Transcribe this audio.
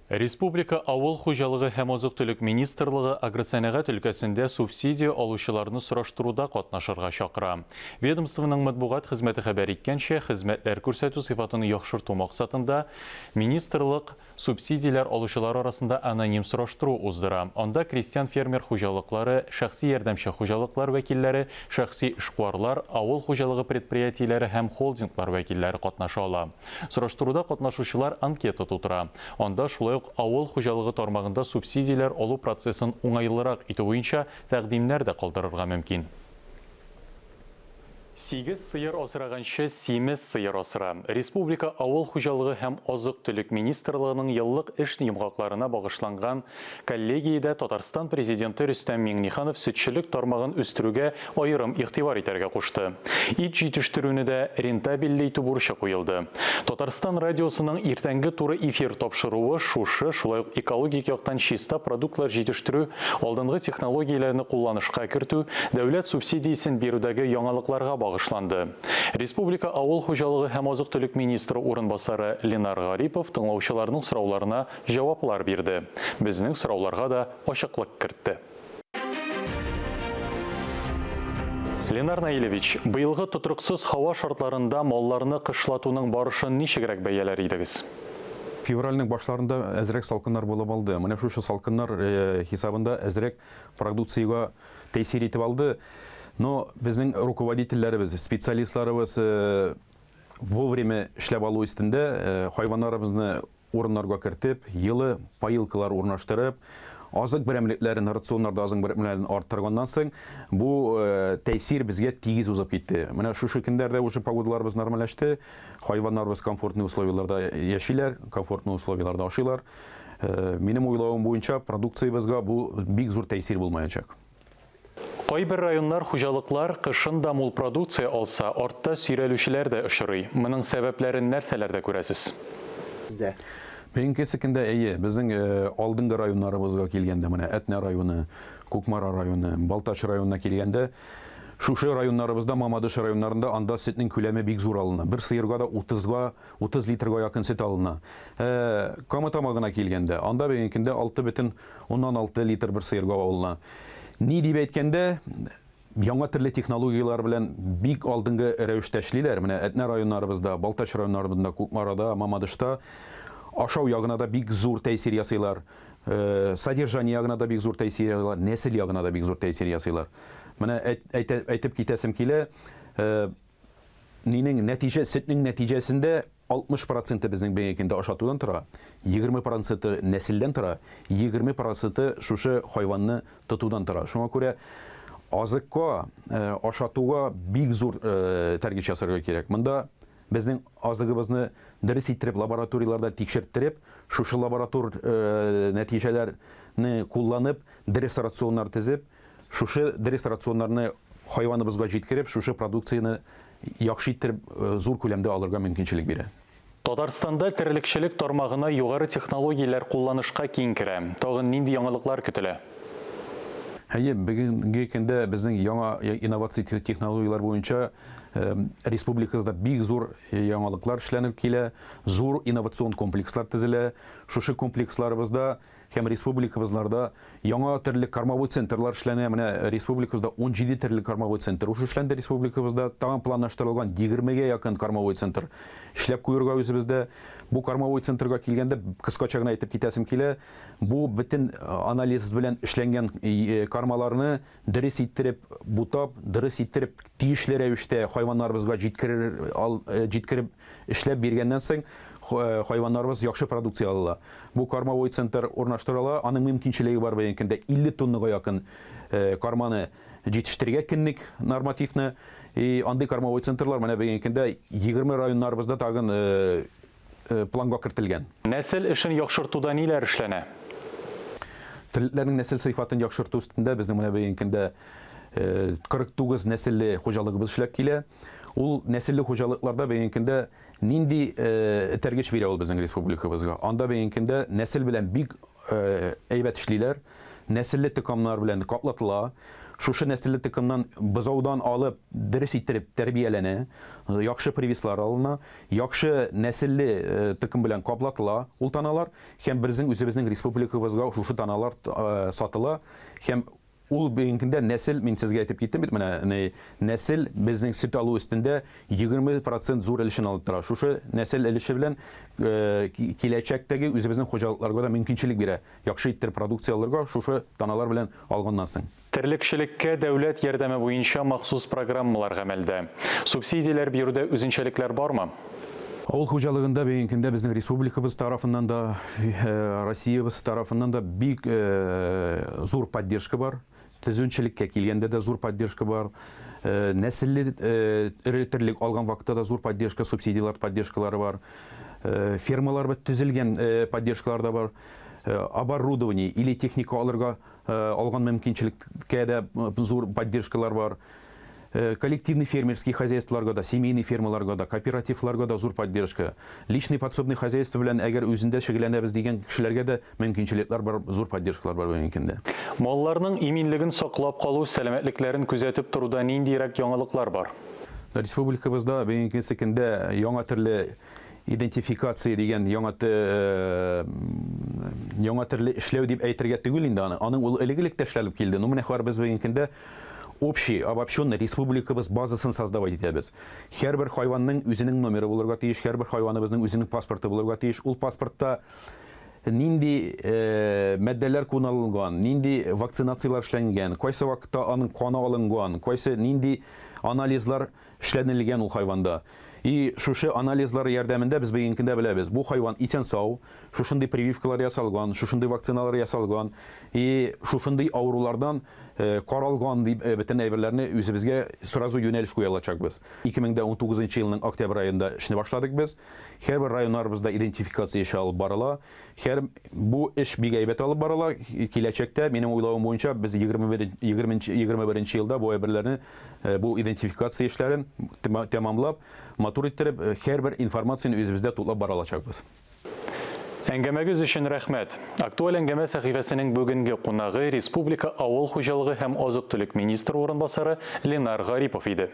Республика Авыл хуҗалыгы һәм азык-төлек министрлыгы агросәнәгать өлкәсендә субсидия алучыларны сораштыруда катнашырга чакыра. Ведомствоның матбугат хезмәте хәбәр иткәнчә, хезмәтләр күрсәтү сыйфатын яхшырту максатында министрлык субсидияләр алучылар арасында аноним сораштыру уздыра. Анда крестьян-фермер хуҗалыклары, шәхси ярдәмче хуҗалыклар вәкилләре, шәхси эшкуарлар, авыл хуҗалыгы предприятиеләре һәм холдинглар вәкилләре катнаша ала. Сораштыруда катнашучылар анкета тутыра. Анда шулай ук авыл хуҗалыгы тармагында субсидияләр алу процессын уңайлырак итү буенча тәкъдимнәр дә калдырырга мөмкин. Сигез сыер асраганчы, симез сыер асра. Республика Авыл хуҗалыгы һәм азык-төлек министрлыгының еллык эш йомгакларына багышланган коллегиядә Татарстан Президенты Рөстәм Миңнеханов сөтчелек тармагын үстерүгә аерым игътибар итәргә кушты. Ит җитештерүне дә рентабельле итү бурычы куелды. Татарстан радиосының иртәнге туры эфир тапшыруы шушы, шулай ук экологик яктан чиста продуктлар җитештерү, алдынгы технологияләрне кулланышка кертү, дәүләт субсидиясен бирүдәге яңалыкларга багышланды. Республика авыл хуҗалыгы һәм азык-төлек министры урынбасары Ленар Гарипов тыңлаучыларның сорауларына җаваплар бирде. Безнең сорауларга да ачыклык кертте. Ленар Наилевич, быелгы тотрыксыз һава шартларында малларны кышлатуның барышын ничегрәк бәяләр идегез? Февральнең башларында әзрәк салкыннар булып алды. Менә шушы салкыннар э, хисабында әзрәк продукциягә тәэсир итеп алды. Но безнең руководительләребез, специалистларыбыз э, вовремя эшләп алу өстендә э, хайваннарыбызны урыннарга кертеп, елы поилкалар урнаштырып, азык берәмлекләрен, рационнарда азык берәмлекләрен арттырганнан соң, бу э, тәэсир безгә тигез узып китте. Менә шушы көннәрдә уже погодаларыбыз нормальләште, хайваннарыбыз комфортный условияләрдә яшиләр, комфортный условияләрдә ашыйлар. Э, минем уйлавым буенча, продукциябезгә бу бик зур тәэсир булмаячак. Кайбер районнар, хуҗалыклар кышын да мул продукция алса, артта сөйрәлүчеләр дә очрый. Моның сәбәпләрен нәрсәләрдә күрәсез? Бездә. Бүгенге көндә, әйе, безнең алдынгы районнарыбызга килгәндә, менә Әтнә районы, Кукмара районы, Балтач районына килгәндә, шушы районнарыбызда, Мамадыш районнарында анда сөтнең күләме бик зур алына. Бер сыерга да 30-га, 30 литрга якын сөт алына. Кама Тамагына килгәндә, анда бүгенге көндә 6,6 литр бер сыерга алына. Ни дип әйткәндә, яңа төрле технологияләр белән бик алдынгы рәвештә эшлиләр. Менә Әтнә районнарыбызда, Балтач районнарыбызда, Кукмарада, Мамадышта ашау ягына да бик зур тәэсир ясыйлар. Э, содержание ягына да бик зур тәэсир ясыйлар, нәсел ягына да бик зур тәэсир ясыйлар. Менә әйтеп китәсем килә, э, нинең нәтиҗә, сөтнең нәтиҗәсендә 60 проценты безнең бүгенге көндә ашатудан тора, 20 проценты нәселдән тора, 20 проценты шушы хайванны тотудан тора. Шуңа күрә азыкка, э, ашатуга бик зур э, тәргеч ясарга кирәк. Монда безнең азыгыбызны дөрес иттереп лабораторияләрдә тикшерттереп, шушы лаборатор э, нәтиҗәләрне кулланып, дөрес рационнар төзеп, Шушы дөрес рационнарны хайваныбызга җиткереп, шушы продукцияне яхшы иттереп, зур күләмдә алырга мөмкинчелек бирә. Татарстанда терлекчелек тармагына югары технологияләр кулланышка киң керә. Тагын нинди яңалыклар көтелә? Әйе, бүгенге көндә безнең яңа инновация технологияләр буенча республикабызда бик зур яңалыклар эшләнеп килә, зур инновацион комплекслар төзелә. Шушы комплексларыбызда Һәм республикабызларда яңа төрле кормовой центрлар эшләнә. Менә республикабызда 17 төрле кормовой центр уж эшләнде республикабызда. Тагын планлаштырылган 20-гә якын кормовой центр эшләп куерга үзебездә. Бу кормовой центрга килгәндә, кыскача гына әйтеп китәсем килә, бу бөтен э, анализ белән эшләнгән э, кормаларны дөрес иттереп бутап, дөрес иттереп тиешле рәвештә хайваннарыбызга җиткерер, ал, э, җиткереп эшләп биргәннән соң хайваннарыбыз яхшы продукция ала. Бу кормовой центр урнаштырыла, аның мөмкинчелеге бар бүгенге көндә 50 тоннага якын корманы җитештерергә көнлек нормативны. И андый кормовой центрлар менә бүгенге көндә 20 районнарыбызда тагын планга кертелгән. Нәсел эшен яхшыртуда ниләр эшләнә? Терлекләрнең нәсел сыйфатын яхшырту өстендә безнең менә бүгенге көндә 49 нәселле хуҗалыгыбыз эшләп килә. Ул нәселле хуҗалыкларда бүгенге көндә нинди этәргеч бирә ул безнең республикабызга? Анда бүгенге көндә нәсел белән бик әйбәт эшлиләр. Нәселле токамнар белән каплатыла. Шушы нәселле токымнан бозаудан алып дөрес иттереп тәрбияләнә, яхшы привеслар алына, яхшы нәселле токым белән каплатыла ул таналар һәм безнең үзебезнең республикабызга шушы таналар сатыла һәм ул бүгенге көндә нәсел, мин сезгә әйтеп киттем бит, менә ни, нәсел безнең сөт алу өстендә 20 процент зур өлешен алып тора. Шушы нәсел өлеше белән киләчәктәге үзебезнең хуҗалыкларга да мөмкинчелек бирә. Яхшы иттереп продукция алырга шушы таналар белән алганнан соң. Терлекчелеккә дәүләт ярдәме буенча махсус программалар гамәлдә. Субсидияләр бирүдә үзенчәлекләр бармы? Авыл хуҗалыгында бүгенге көндә безнең республикабыз тарафыннан да, Россиябез тарафыннан да бик зур поддержка бар. Төзүчелеккә килгәндә дә зур поддержка бар. Нәселле эре терлек алган вакытта да зур поддержка, субсидияләр поддержкалары бар. Фермалар төзелгән поддержкалар да бар. Оборудование или техника алырга алган мөмкинчелеккә дә зур поддержкалар бар. Коллективный фермерский хозяйстволарга да, семейный фермаларга да, кооперативларга да зур поддержка. Личный подсобный хозяйство белән әгәр үзендә шөгыльләнәбез дигән кешеләргә дә мөмкинчелекләр бар, зур поддержкалар бар бүгенге көндә. Малларның иминлеген саклап калу, сәламәтлекләрен күзәтеп торуда ниндиерәк яңалыклар бар? Республикабызда бүгенге көндә яңа төрле идентификация дигән яңа яңа төрле эшләү дип әйтергә түгел инде аны. Аның ул элек-элек тә эшләнеп килде. Ну, менә хәзер без бүгенге көндә общий, обобщенный республикабыз базасын создавать итәбез. Һәрбер хайванның үзенең номеры булырга тиеш, һәрбер хайваныбызның үзенең паспорты булырга тиеш. Ул паспортта нинди матдәләр кулланылган, нинди вакцинацияләр эшләнгән, кайсы вакытта аның каны алынган, кайсы нинди анализлар эшләнелгән ул хайванда. И шушы анализлар ярдәмендә без бүгенге көндә беләбез, бу хайван исән-сау, шушындый прививкалар ясалган, шушындый вакциналар ясалган, и шушындый авырулардан каралган дип бөтен әйберләрне үзебезгә сразу юнәлеш куя алачакбыз. 2019 елның октябрь аенда эшне башладык без. Һәрбер районнарыбызда идентификация эше алып барыла. Һәр бу эш бик әйбәт алып барыла. Киләчәктә, минем уйлавым буенча, без 21 21 елда бу әйберләрне, бу идентификация эшләрен тәмамлап, матур иттереп, һәрбер информацияне үзебездә туплап бара алачакбыз. Әңгәмәгез өчен рәхмәт. Актуаль әңгәмә сәхифәсенең бүгенге кунагы республика авыл хуҗалыгы һәм азык-төлек министры урынбасары Ленар Гарипов иде.